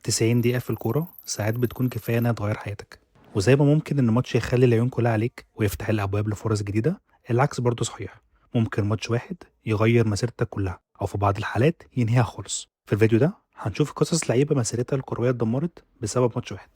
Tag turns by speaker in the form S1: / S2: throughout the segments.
S1: 90 دقيقة في الكورة ساعات بتكون كفاية إنها تغير حياتك، وزي ما ممكن إن ماتش يخلي العيون كلها عليك ويفتح الأبواب لفرص جديدة، العكس برضه صحيح. ممكن ماتش واحد يغير مسيرتك كلها، أو في بعض الحالات ينهيها خالص. في الفيديو ده هنشوف قصص لعيبة مسيرتها الكروية اتدمرت بسبب ماتش واحد.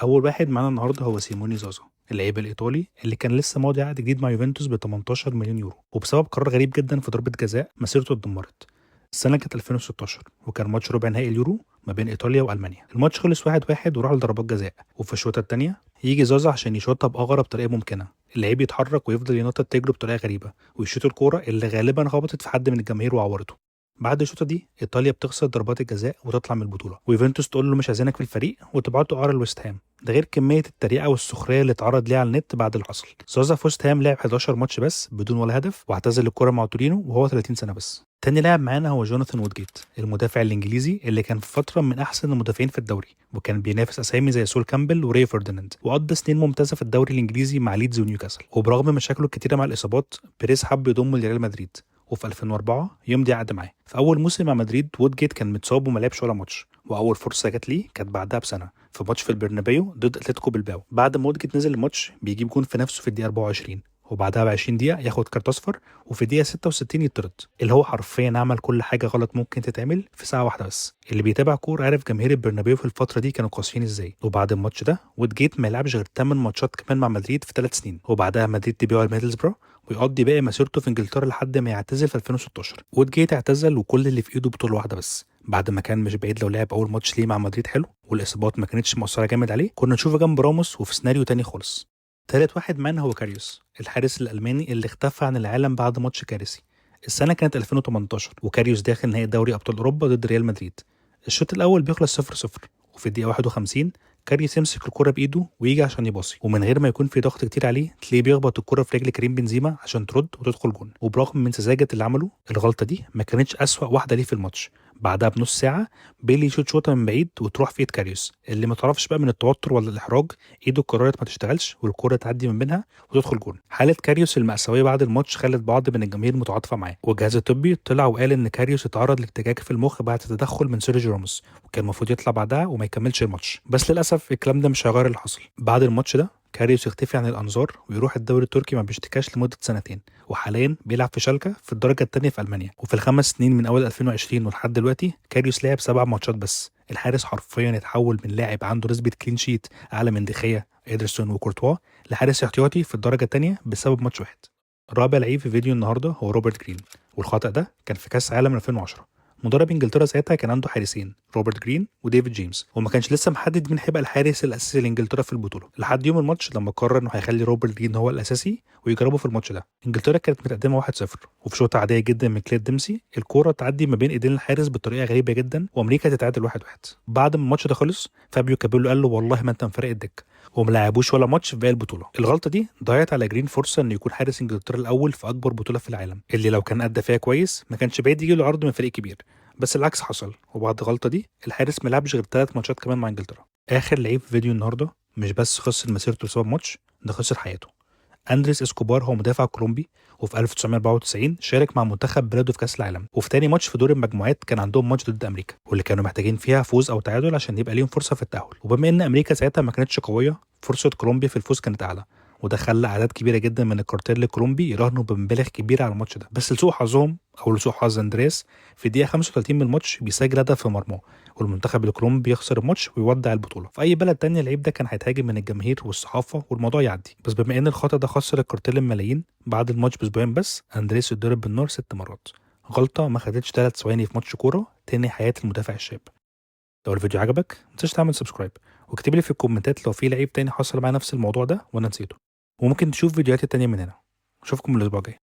S1: أول واحد معانا النهاردة هو سيموني زازا، اللعيب الإيطالي اللي كان لسه ماضي عقد جديد مع يوفنتوس ب 18 مليون يورو، وبسبب قرار غريب جدا في ضربة جزاء مسيرته اتدمرت. السنة كانت 2016، وكان ماتش ربع نهائي اليورو ما بين إيطاليا وألمانيا. الماتش خلص 1-1 وراح لضربات جزاء، وفي الشوطة الثانية يجي زازا عشان يشوطها بأغرب طريقة ممكنة. اللعيب يتحرك ويفضل ينطط رجله بطريقة غريبة ويشوط الكورة اللي غالبا خبطت في حد من الجماهير وعورته. بعد الشوطة دي إيطاليا بتخسر ضربات الجزاء وتطلع من البطولة، ويوفنتوس تقول له مش عايزينك في الفريق وتبعته إعارة لويست هام. ده غير كمية التريقة والسخرية اللي اتعرض ليها على النت بعد اللي حصل. زازا في ويست هام لعب 11 ماتش بس بدون ولا هدف، واعتزل الكرة مع تورينو وهو 30 سنة بس. تاني لاعب معانا هو جوناثان وودجيت، المدافع الانجليزي اللي كان في فترة من احسن المدافعين في الدوري، وكان بينافس اسامي زي سول كامبل وري فرديناند، وقضى سنين ممتازة في الدوري الانجليزي مع ليدز ونيوكاسل. وبرغم مشاكله الكتيرة مع الاصابات، بيريز حب يضمه لريال مدريد، وفي 2004 يمضي عقد معاه. في اول موسم مع مدريد وودجيت كان متصاب وما لعبش ولا ماتش، واول فرصة جت ليه كانت بعدها بسنة في ماتش في البرنابيو ضد اتلتيكو بلباو. بعد ما وودجيت نزل الماتش بيجيب جون في نفسه في الدقيقة 24، وبعدها ب 20 دقيقة ياخد كارت اصفر، وفي الدقيقة 66 يطرد. اللي هو حرفيا عمل كل حاجة غلط ممكن تتعمل في ساعة واحدة بس. اللي بيتابع كورة عارف جماهير البرنابيو في الفترة دي كانوا قاسيين ازاي. وبعد الماتش ده وودجيت ما يلعبش غير 8 ماتشات كمان مع مدريد في 3 سنين، وبعدها مدريد تبيعه لميدلسبرا ويقضي باقي مسيرته في انجلترا لحد ما يعتزل في 2016. وودجيت اعتزل وكل اللي في ايده بطوله واحدة بس، بعد ما كان مش بعيد لو لعب اول ماتش ليه مع مدريد حلو والاصابات ما كانتش مؤثرة جامد عليه كنا نشوفه جنب راموس وفي سيناريو تاني خالص. تالت واحد معانا هو كاريوس، الحارس الالماني اللي اختفى عن العالم بعد ماتش كارثي. السنة كانت 2018، وكاريوس داخل نهائي دوري ابطال اوروبا ضد ريال مدريد. الشوط الاول بيخلص 0-0، وفي الدقيقة 51 كاريوس يمسك الكرة بايده ويجي عشان يباصي، ومن غير ما يكون في ضغط كتير عليه تلاقيه بيخبط الكرة في رجل كريم بنزيما عشان ترد وتدخل جون. وبرغم من سذاجة اللي عمله، الغلطة دي ما كانتش أسوأ واحدة ليه في الماتش. بعدها بنص ساعة بيلي يشوط شوطة من بعيد وتروح في ايد كاريوس، اللي ما تعرفش بقى من التوتر ولا الإحراج ايده قررت ما تشتغلش والكرة تعدي من بينها وتدخل جون. حالة كاريوس المأساوية بعد الماتش خلت بعض من الجماهير متعاطفة معاه، والجهاز الطبي طلع وقال إن كاريوس اتعرض لارتجاج في المخ بعد تدخل من سيرجيو راموس، وكان المفروض يطلع بعدها وما يكملش الماتش. بس للأسف الكلام ده مش هيغير اللي حصل. بعد الماتش ده كاريوس يختفي عن الأنظار ويروح الدوري التركي مع بشتكاش لمدة سنتين، وحاليا بيلعب في شالكة في الدرجة الثانية في ألمانيا. وفي ال5 سنين من أول 2020 ولحد دلوقتي كاريوس لعب 7 ماتشات بس. الحارس حرفيا اتحول من لاعب عنده نسبة clean sheet أعلى من دخيا إدرسون وكورتوا لحارس احتياطي في الدرجة الثانية بسبب ماتش واحد. رابع لعيب في فيديو النهارده هو روبرت جرين، والخطأ ده كان في كأس عالم 2010. مدرب انجلترا ساعتها كان عنده حارسين، روبرت جرين وديفيد جيمس، وما كانش لسه محدد مين هيبقى الحارس الاساسي لانجلترا في البطولة لحد يوم الماتش لما قرر انه هيخلي روبرت جرين هو الاساسي ويجربه في الماتش ده. انجلترا كانت متقدمة 1-0، وفي شوطه عادية جدا من كلير ديمسي الكورة تعدي ما بين ايدين الحارس بطريقة غريبة جدا وامريكا تتعادل 1-1. بعد ما الماتش ده خلص فابيو كابيلو قال له والله ما انت مفارق الدكة، وما لعبوش ولا ماتش في باقي البطولة. الغلطة دي ضيعت على جرين فرصة انه يكون حارس انجلترا الاول في اكبر بطوله في العالم، اللي لو كان ادى فيها كويس ما كانش بعيد يجي له عرض من فريق كبير. بس العكس حصل، وبعد الغلطة دي الحارس ما لعبش غير 3 ماتشات كمان مع انجلترا. اخر لعيب في فيديو النهارده مش بس خسر مسيرته بسبب ماتش، ده خسر حياته. اندريس اسكوبار هو مدافع كولومبي، وفي 1994 شارك مع منتخب بلاده في كاس العالم، وفي تاني ماتش في دور المجموعات كان عندهم ماتش ضد امريكا، واللي كانوا محتاجين فيها فوز او تعادل عشان يبقى ليهم فرصة في التاهل. وبما ان امريكا ساعتها ما كانتش قوية، فرصة كولومبيا في الفوز كانت اعلى، وده خلى اعداد كبيرة جدا من الكارتيل الكولومبي يراهنوا بمبالغ كبيرة على الماتش ده. بس لسوء حظهم او لسوء حظ اندريس، في الدقيقة 35 من الماتش بيسجل هدف في مرماه، والمنتخب الكولومبي يخسر الماتش ويودع البطولة. في اي بلد تانية اللعيب ده كان هيتهاجم من الجماهير والصحافة والموضوع يعدي، بس بما ان الخطا ده خسر الكارتيل الملايين، بعد الماتش باسبوعين بس اندريس اتضرب بالنار 6 مرات. غلطه ما خدتش 3 ثواني في ماتش كورة تاني حياة المدافع الشاب. لو الفيديو عجبك ما تنساش تعمل subscribe، واكتب لي في الكومنتات لو في لعيب تاني حصل معاه نفس الموضوع ده وانا نسيته، وممكن تشوف فيديوهاتي التانية من هنا. اشوفكم الاسبوع الجاي.